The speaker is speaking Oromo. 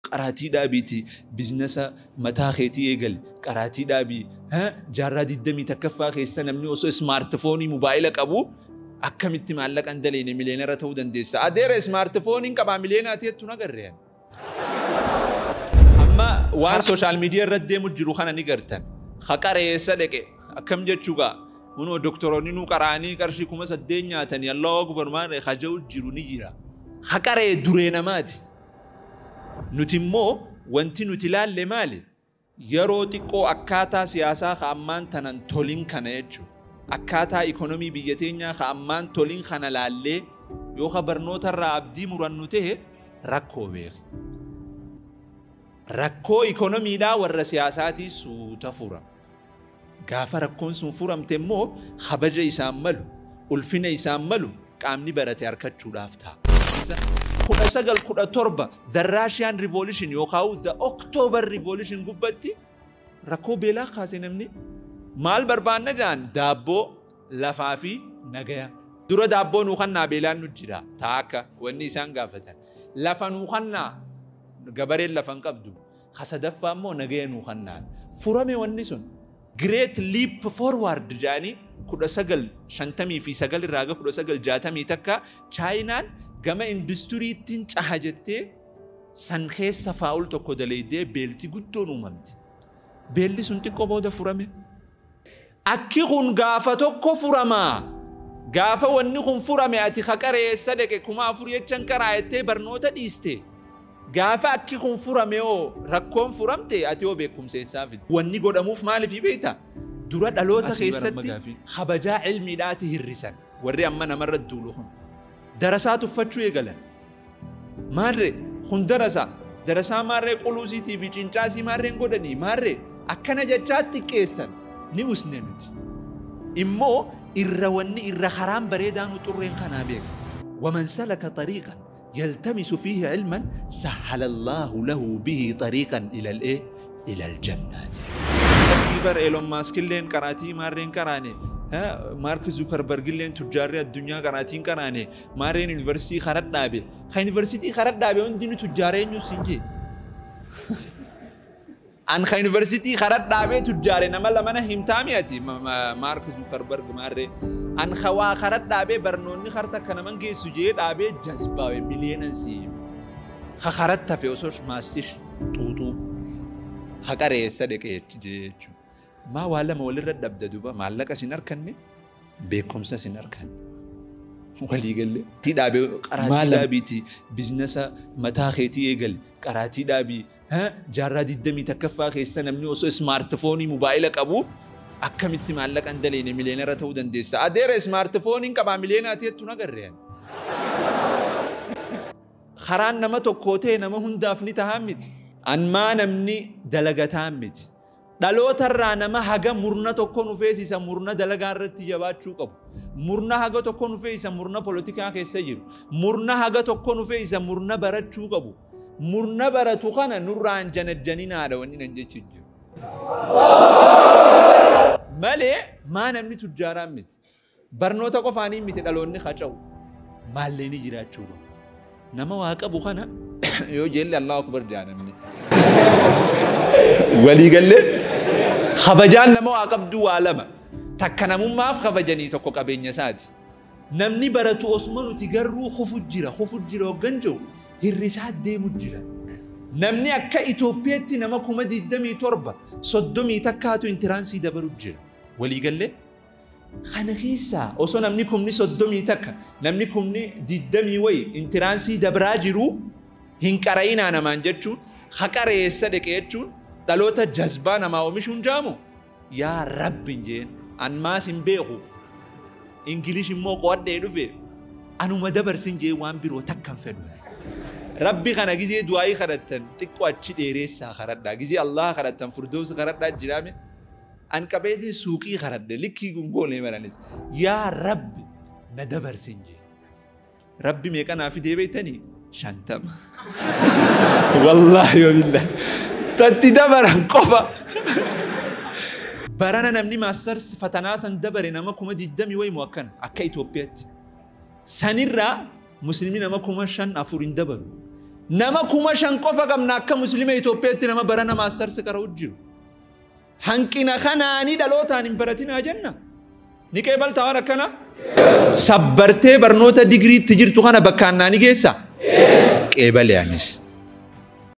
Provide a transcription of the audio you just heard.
Qaraatii dhaabiiti biizinasa mataa keetii eegali. Qaraatii dhaabii jaarraa 21ffaa keessa namni osoo ismaartifoonii mobaayila qabu akkamitti maallaqa hin daleene miliyeenara ta'uu dandeessa. Adeera ismaartifooniin qabaa miliyeenaati jettu nagarreen. Amma waan sooshaal miidiyaa irratti deemu jiru kana ni gartan. Haqareessa dhaqe akkam jechuu gaa. Kunoo doktoroonni nu qaraanii qarshii 8,000 nyaatanii Allahu akbar maal haja'u jiru ni jira. Haqaree duree namaati. Nuti immoo wanti nuti ilaalle maali? Yeroo xiqqoo akkaataa siyaasaa ka ammaan tanan tolin kana jechuudha. Akkaataa ikonomii biyya teenyaa ka ammaan tolin kana laallee yoo ka barnoota irraa abdii murannu ta'e rakkoo beeki. Rakkoo ikonomiidhaa warra siyaasaatii suuta fura. Gaafa rakkoon sun furamte immoo kabaja isaan malu, ulfina isaan malu qaamni barate harkachuudhaaf ta'a. 1917 The Russian Revolution yookaan The October Revolution gubbatti rakkoo beelaa kaase namni maal barbaanna jaan daabboo lafaa fi nagaya. Dura daabboo nuu kannaa beelaan nu jira taakka wanni isaan gaafatan. Lafa nuu kannaa gabareen lafa hin qabdu. Sadaffaa immoo nagaya nuu kannaan. Furame wanni sun. Great Leap Forward jedhanii 1959 irraa 1961 Chaayinaan gama industiriittiin caha jettee san keessa faa'ul tokko daleeydee beelti guddoon uumamte. Beelli sun xiqqoo booda furame. Akki kun gaafa tokko furamaa. Gaafa wanni kun furame ati haqareessa dhaqe 4,000 jechan karaa jettee barnoota dhiiste. Gaafa akki kun furame hoo rakkoon furamte ati hoo beekumsa eessaa fidde. Wanni godhamuuf maaliif beektaa? Dura dhaloota keessatti kabajaa ilmiidhaati hir'isan. Warri amma namarra duulu kun. Darasaa tuffachuu eegalan. Maarree kun darasaa. Darasaa maarree quluusiitii fi cincaasii maarreen godhanii maarree akkana jechaa xiqqeessan ni usne nuti. Immoo irra wanni irra karaan bareedaan xurreen kanaa beeka. Waman salaka tariiqan yaltamisu fiihi ilman sahhala Allahu lahu bihi tariiqan ilal jannaati. Bar Elon Musk illeen qaraatii maarreen qaraane. Mark Zuckerberg illeen tujjaarri addunyaa qaraatiin qaraane. Maarreen yuunivarsiitii karaa dhaabe. Kan yuunivarsiitii karaa dhaabe hundi ni tujjaara eenyu siin jee. An kan yuunivarsiitii karaa dhaabee tujjaare nama lamana himtaami ati Mark Zuckerberg maarree. An waa karaa dhaabee barnoonni karta akka naman geessu jee dhaabee jazbaawe miliyeenan si. Karatti hafe osoo maastish xuuxuu. Haqareessa dhaqee jechuudha. Maa waa lama walirra dhabda duuba maallaqa sin harkanne beekumsa sin harkanne. Walii galee. Dhaabe qaraatii dhaabiiti biizinasa mataa keetii eegali qaraatii dhaabii jaarraa 21ffaa keessa namni osoo ismaartifoonii mobaayila qabu akkamitti maallaqa hin daleene miliyeenara ta'uu dandeessa. Adeera ismaartifooniin qabaa miliyeenaati jettu nagarreen. Karaan nama tokkoo ta'e nama hundaaf ni tahaa miti. Anmaa namni dalagataa miti. Dhalootarraa nama haga murna tokko nu feesisa murna dalagaa irratti jabaachuu qabu. Murna haga tokko nu feesisa murna polotikaa keessa jiru. Murna haga tokko nu feesisa murna barachuu qabu. Murna baratu kana nurraan janajjaninaadha wanni nan jechi jiru. Malee maa namni tujjaaraan miti. Barnoota qofaanii miti dhaloonni qaca'u. Maallee ni jiraachuu qabu. Nama waa qabu kana yoo jelle Allahu akbar jaa namni. Walii gallee kabajaan nama waa qabdu waa lama. Takka namummaaf kabajanii tokko qabeenya isaati. Namni baratu osuma nuti garuu kufu jira hoggan jiru hir'isaa deemu jira. Namni akka Itoophiyaatti nama 27,000 31 intiraansii dabaru jira. Walii gallee kana keessaa osoo namni 31,000 namni 20,000 wayi intiraansii dabraa jiru hin qara'inaa namaan jechuun haqareessa dhaqe jechuun dhaloota jazbaa namaa oomishuun jaamu yaa rabbi hin jeen an maas hin beeku Ingilish immoo qo'adhee dhufe anuma dabarsin jee waan biroo takka hin fedhu. Rabbi kana gizee du'aayii kadhattan xiqqoo achi dheeressaa kadhadhaa gizee Allah kadhattan furdoosa kadhadhaa jiraame an qabeetiin suuqii kadhadhe likkii gungoolee maranis yaa rabbi na dabarsin jee. Rabbi meeqa naa fidee beektanii? 50. Wallaahi wabillah. Tatti dabaran qofa. Barana namni maastars fatanaa san dabare nama 20,000 wayimu akkana akka Itoophiyaatti. Sanirraa musliimni nama 5,000 4 hin dabaru. Nama 5,000 qofa qabna akka Muslima Itoophiyaatti nama barana maastarsi qara'u jiru. Hanqina kanaanii dhalootaan hin baratinaa jenna. Ni qeebaltaa waan akkana? Sabbartee barnoota digiriitti jirtu kana bakkaan naani geessa? Qeebale anis.